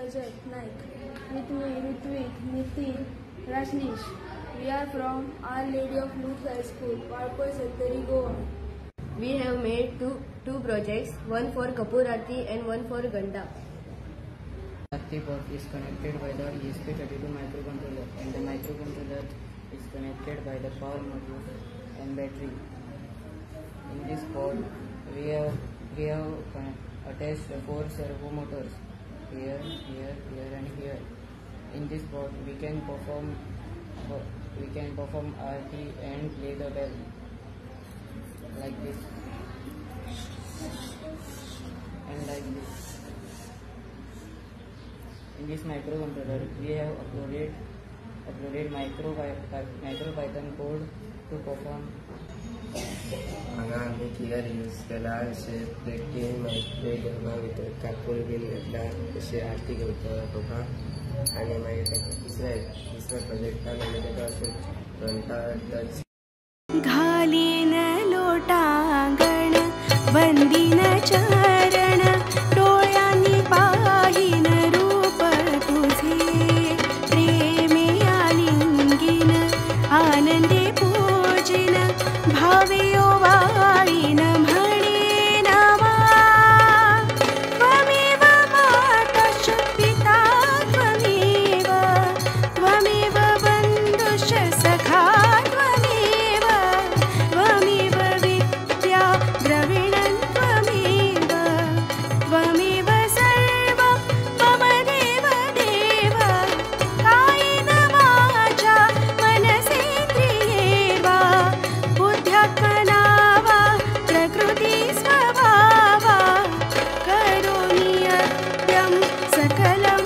Rajat Naik. With me Rutvik, Nitin, Rajneesh. We are from Our Lady of Lourdes High School, Valpoi, Sattari, Goa. We have made two projects, one for Kapoor Aarti and one for Ghanta. Aarti board is connected by the ESP32 microcontroller, and the microcontroller is connected by the power module and battery. In this board, we have attached 4 servo motors here, here, here, and here. In this board, we can perform Aarti and play the bell like this and like this. In this microcontroller, we have uploaded MicroPython code to perform. हांगा आमी कियर use केला अशें प्लेटीन मागीर देवा भितर कापूर बीन घातला अशें आरती घेवता दाखोवपाक आनी मागीर ताका दुसऱ्या प्रोजेक्टान आमी ताका अशें घंटा टच घालीन लोटांगण वंदिन चरण डोळ्यांनी पाहिन रूप तुझे प्रेमे आलिंगिन आनंदे पूजिन भावे ओवाळीन म्हणेन मा त्वमेव माताश्च पिता त्वमेव त्वमेव बन्धुश्च सखा त्वमेव त्वमेव विद्या द्रविणं त्वमेव त्वमेव सर्वं मम देव देव कायेन वाचा मनसेन्द्रियैर्वा बुद्ध्यात्मना वा प्रकृतिस्वभावा करोमि यद्यं सकलं